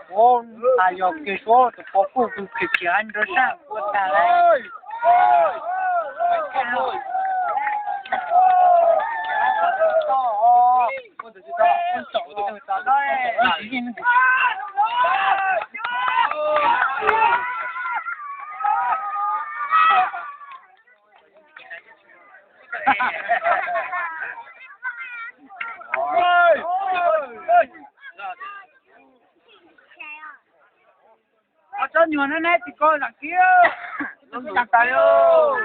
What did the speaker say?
Ua, tas yog kev suab tus pov kuj kws khiav khiav nrog sab ua tas lawm. Tsob nyuag neb neb tsis ko zam kiv. Tso tus koj tawm lauj.